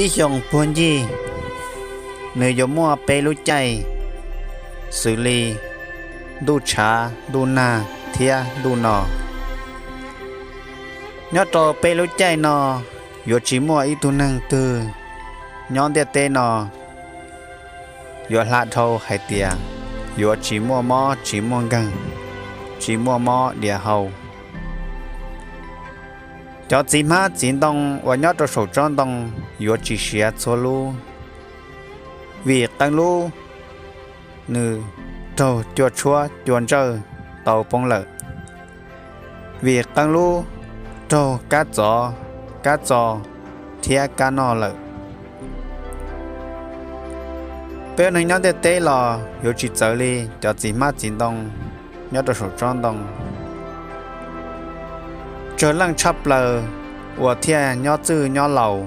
Ib xyoos puag ncig, nws yuav muaj peb lub caij, xws li ntuj tshav, ntuj nag thiab ntuj no. Nyob rau peb lub caij no, yuav tsis muaj ib tug neeg twg nyob ntiaj teb no yuav hla dhau hais tias yuav tsis muaj mob tsis muaj nkeeg, tsis muaj mob diav hau. Cov txiv hmab txiv ntoo uas nyob rau saum tsob ntoo yuav tsis siav txhua lub, vim qee lub nws raug cua tshuab cua ntsawj tau poob lawm, vim qee lub raug kab txov, kab txo thiab kab noj lawm. Peb ua neeg nyob ntiaj teb los yuav tsis txawv li cov txiv hmab txiv ntoo nyob rau saum tsob ntoo. Tsawg leej tshaj plaws uas thiaj nyob txwj nyob laus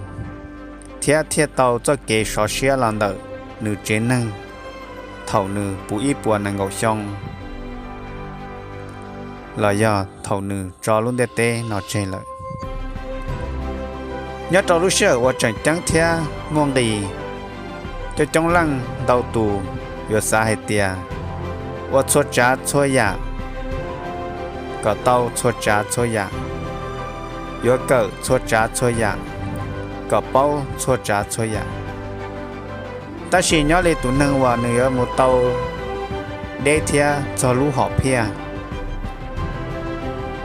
thiab thiaj tau txoj kev sov siab los ntawm nws tsev neeg thaum nws puv ib puas nees nkaum xyoo los yog thaum nws tso lub ntiaj teb no tseg lawm. Nyob rau lub sij hawm uas tseem ceeb thiab muaj nqis, coob coob leej ntau tus yuav xav hais tias ua txhua tsav txhua yam kom tau txhua tsav txhua yam, yuav kawm txhua tsav txhua yam kom paub txhua tsav txhua yam. Tab sis nyob li tus neeg uas nws yuav mus tau deb thiab txog lub hom phiaj,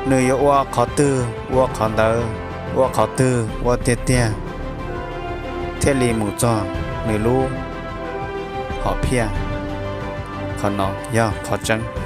nws yuav ua qhov twg ua qhov ntawd, ua qhov twg ua tiag tiag thiaj li mus txog nws lub hom phiaj. Qhov no yog qhov tseeb.